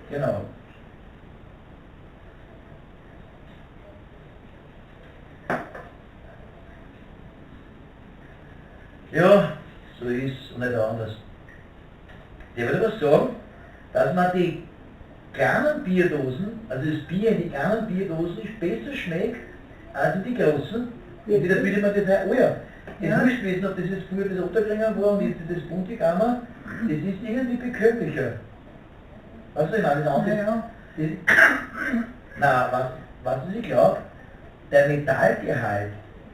Genau. Ja, so ist und nicht anders. Ich würde aber sagen, dass man die kleinen Bierdosen, also das Bier in die kleinen Bierdosen besser schmeckt als in die großen. Und wieder bildet man das ein, oh ja, das Ja. wurscht gewesen, ob das jetzt früher das Otterkringer war und jetzt ist das Buntigammer, das ist irgendwie bekömmlicher. Weißt du, ich meine, das andere, Ja, das, na, was ich glaube, der Metallgehalt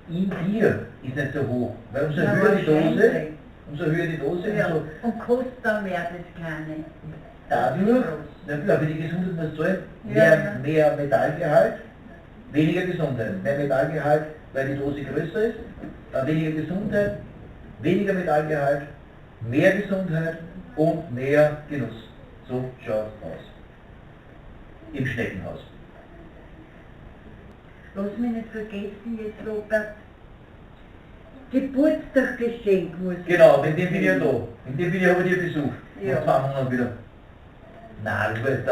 in Bier ist nicht so hoch, weil umso Ja, höher die Dose, wahrscheinlich. umso höher die Dose, ja. umso Und kostet dann mehr das Kleine. dadurch, na, für die Gesundheit muss zahlen, Ja, mehr, ja. mehr Metallgehalt, weniger Gesundheit. Mehr Metallgehalt, weil die Dose größer ist, dann weniger Gesundheit, weniger Metallgehalt, mehr Gesundheit und mehr Genuss. So schaut's aus. Im Schneckenhaus. Lass mich nicht vergessen jetzt, Robert. Geburtstagsgeschenk muss ich. Genau, mit dem bin ich ja da. Mit dem bin ich aber dir Besuch. Ja. Nach 2 Monaten wieder. Nein, das war jetzt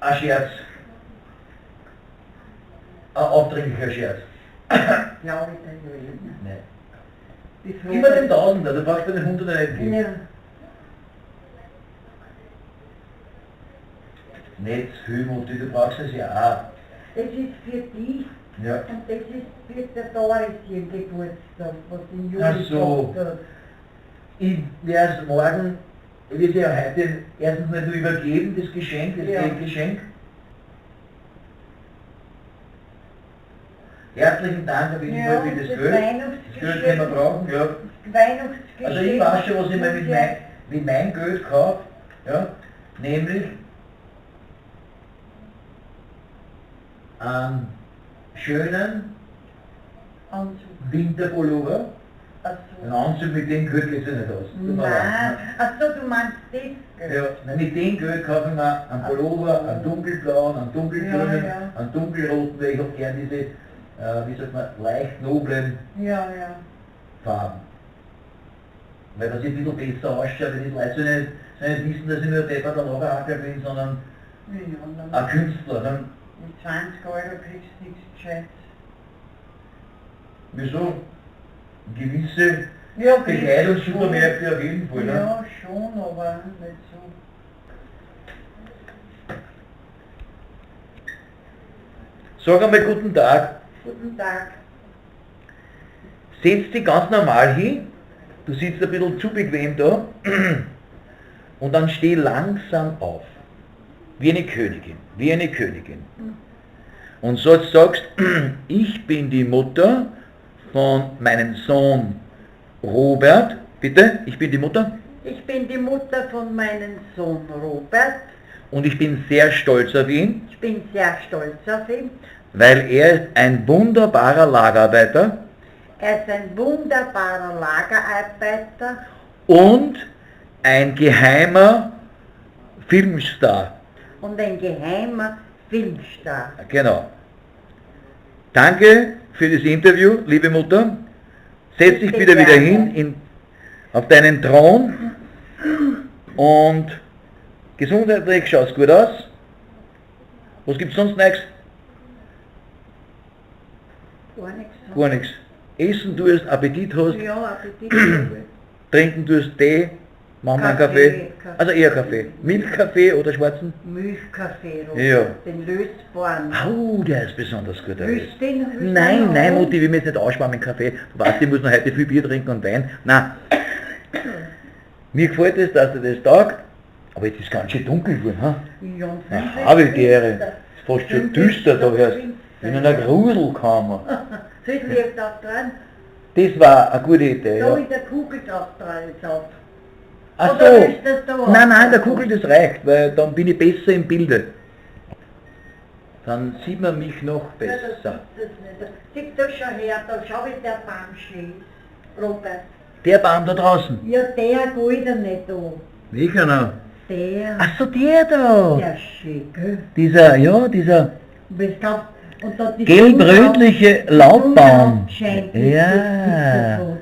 ein Scherz. Ein aufdringlicher Scherz. Glaube ich dir ja eh nicht. Nein. Bis Gib mir den Robert- Tausender, du brauchst mir den Hunderter nicht geben. Ja. Nicht zu viel, Mutti, du brauchst es ja auch. Das ist für dich Ja. und das ist für der Doris ihren Geburtstag, was im Juli Ach so. gehabt hat. Ich werde es morgen, ich werde ja heute erstens mal nur übergeben, das Geschenk, das Ja. Geldgeschenk. Herzlichen Dank auf jeden Ja, Fall für das das Geld. Das Geld können wir brauchen, ja. Weihnachtsgeschenk. Also ich weiß schon, was ich mir Ja. mit mein Geld kaufe, ja, nämlich einen schönen Anzug. Winterpullover. Ach Ein so. Anzug mit dem Geld geht ja nicht aus. Tut mir leid, Nein, ach so, du meinst das Geld. Ja, nein, mit dem Geld kaufe ich mir einen Pullover, einen dunkelblauen, einen dunkelgrünen, Ja, ja. einen dunkelroten, weil ich habe gern diese, wie sagt man, leicht noblen Ja, ja. Farben. Weil das ein bisschen besser ausschaut, wenn die Leute so nicht wissen, dass ich nur ein depperter Lagerhacker bin, sondern Ja, dann ein Künstler. Ne? mit 20 Euro kriegst du nichts Gescheites. Wieso? Gewisse Ja, Bekleidungssupermärkte auf jeden Fall. Ne? Ja, schon, aber nicht so. Sag einmal guten Tag. Guten Tag. Setz dich ganz normal hin, du sitzt ein bisschen zu bequem da und dann steh langsam auf. Wie eine Königin, wie eine Königin. Und so jetzt sagst, ich bin die Mutter von meinem Sohn Robert. Bitte, ich bin die Mutter. Ich bin die Mutter von meinem Sohn Robert. Und ich bin sehr stolz auf ihn, Ich bin sehr stolz auf ihn. weil er ist ein wunderbarer Lagerarbeiter Er ist ein wunderbarer Lagerarbeiter und ein geheimer Filmstar. und ein geheimer Filmstar. Genau. Danke für das Interview, liebe Mutter. Setz dich bitte wieder hin auf deinen Thron und gesundheitlich schaut's gut aus. Was gibt's sonst nichts? Gar nichts. Gar nichts. Essen tust, Appetit hast, Ja, Appetit. habe ich. trinken tust Tee, machen wir einen Kaffee. Kaffee, Kaffee. Also eher Kaffee. Milchkaffee oder schwarzen? Milchkaffee, Robert. Ja. Den lösbaren. Au, der ist besonders gut. Der Willst ist. du den? Willst du Nein, den nein, haben? Mutti, wir müssen nicht aussparen mit Kaffee. Du weißt, ich muss noch heute viel Bier trinken und Wein. Nein. Mir gefällt es, dass dir das taugt. Aber jetzt ist ganz schön dunkel geworden, ha? Ja, und Na, fünf habe ich ist die Ehre. finster. Ist fast schon Fünf düster ist da, doch hörst. finster, In einer ja. Gruselkammer. Soll ich Licht aufdrehen? Das war eine gute Idee, Da ja. in der Kugel drauf dran jetzt auf. Ach Oder so. willst du das da Nein, nein, der aufdrehen? Kugel, das reicht, weil dann bin ich besser im Bilde. Dann sieht man mich noch Ja, das besser. ist das nicht. Sieh da schon her, da schau, wie der Baum schön ist. Robert. Der Baum da draußen. Ja, der goldene da. Welcher noch? Der. Ach so, der da. Der ist schön, gell? Dieser, ja, dieser Und es gab, und da die gelb-rötliche Sonne Laubbaum. scheint nicht Ja. so.